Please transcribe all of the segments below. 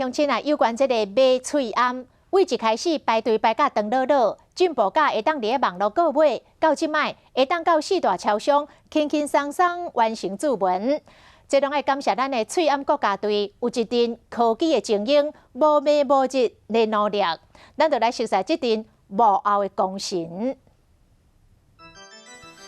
鄉親啊，有關這個買喙罨，對一開始排隊排甲長囉囉，進步到會當佇咧網路購買，到這擺會當到四大超商輕輕鬆鬆完成注文。這攏愛感謝咱的喙罨國家隊有一陣科技的精英，無暝無日咧努力，咱就來熟悉這陣幕後的功臣。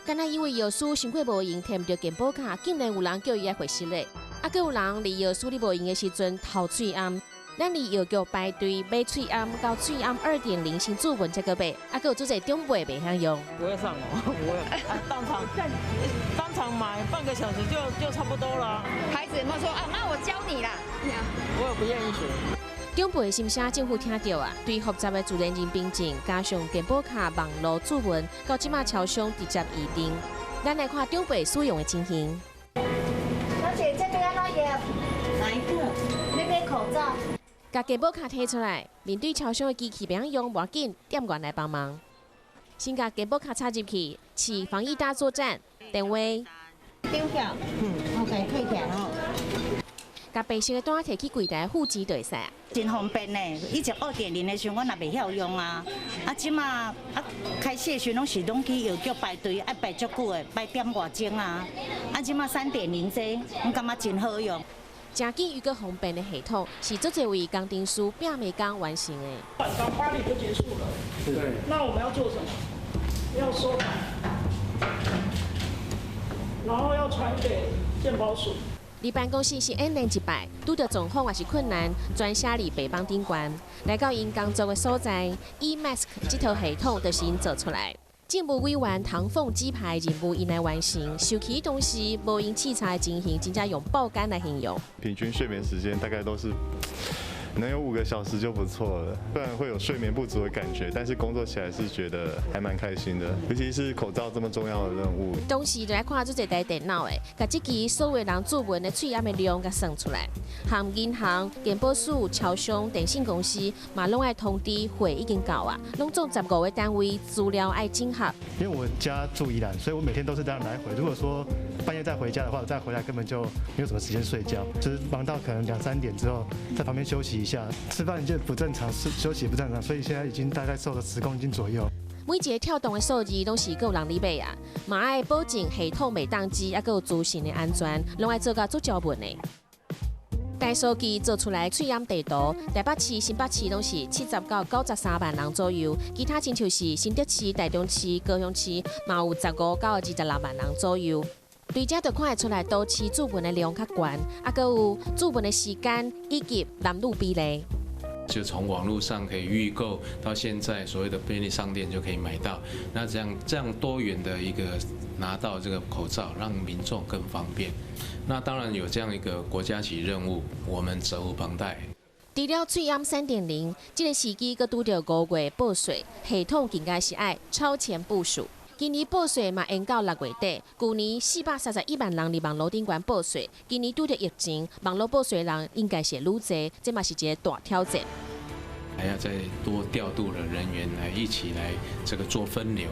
敢若因為藥師傷過無閒，提毋著健保卡，竟然有人叫伊愛回失咧。啊，閣有人佇藥師咧無閒的時陣偷喙罨。咱佇藥局排隊買喙罨，到喙罨2.0新注文才閣買，啊，閣有足濟長輩袂曉用。不會上網，不會，當場買半個小時就差不多了。孩子有沒有說啊？媽，我教你啦。我也不願意學。長輩的心聲，政府聽著啊，對複雜的自然人憑證，加上健保卡網路注文，到這馬超商直接預訂。咱來看長輩使用的情形。小姐，這個按怎用？哪一個？那個口罩。共健保卡提出來，面對超商的機器袂曉用，無要緊，店員來幫忙。先共健保卡插入去，試防疫大作戰，電話。丟票，OK，退票哦。共白色的單提去櫃台付錢就會使。真方便呢！以前2.0的時陣，阮也袂曉用啊。啊，這馬啊開始的時陣攏是攏去藥局排隊，愛排足久的，排點外鐘啊。啊，這馬3.0這，阮感覺真好用。誠緊又閣方便的系統，是足濟位工程師拼暝工完成的。晚上8點就結束了。對。那我們要做什麼？要收檔，然後要傳給健保署。佇辦公室是演練一擺，拄著狀況抑是困難，全寫佇白板頂懸。來到𪜶工作的所在，eMask 這套系統就是𪜶做出來。政務委員唐鳳指派任務𪜶來完成，受氣當時無閒視察的情形，真正用爆肝來形容。平均睡眠時間大概都是能有5個小時就不錯了，雖然會有睡眠不足的感覺，但是工作起來是覺得還蠻開心的，尤其是口罩這麼重要的任務。當時就來看這台電腦的，共這支所有人注文的喙罨的量共算出來，含銀行、健保署、超商、電信公司，嘛攏愛通知貨已經到啊，攏總15個單位資料愛整合。因為我家住宜蘭，所以我每天都是這樣來回。如果說半夜再回家的話，我再回來根本就沒有什麼時間睡覺，就是忙到可能兩三點之後，在旁邊休息一下，吃飯就不正常，休息不正常，所以現在已經大概瘦了10公斤左右。每一個跳動的數字攏是閣有人咧買啊，嘛愛保證系統袂當機，抑閣有資訊的安全，攏愛做甲足周密的。大數據做出來喙罨地圖，台北市、新北市攏是70到93萬人左右，其他親像是新竹市、台中市、高雄市，嘛有15到26萬人左右。對這就看會出來，都市注文的量較懸，啊，閣有注文的時間以及男女比例。就從網絡上可以預購，到現在所謂的便利商店就可以買到。那這樣多元的一個拿到這個口罩，讓民眾更方便。那當然有這樣一個國家級任務，我們責無旁貸。除了喙罨3.0，這個時機閣拄著5月報稅，系統應該是愛超前部署。今年報稅嘛延到6月底，舊年431萬人佇網路頂懸報稅，今年拄著疫情，網路報稅人應該是會愈濟，這嘛是一個大挑戰。還要再多調度的人員來一起來這個做分流，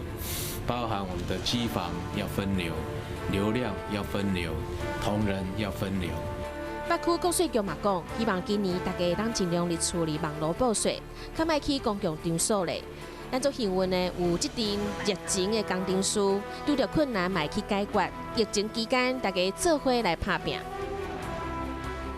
包含我們的機房要分流，流量要分流，同仁要分流。北區國稅局嘛講，希望今年大家會當盡量佇厝裡網路報稅，較莫去公共場所咧。咱足幸運的有這陣熱情的工程師，拄著困難嘛會去解決。疫情期間，大家做伙來拍拚。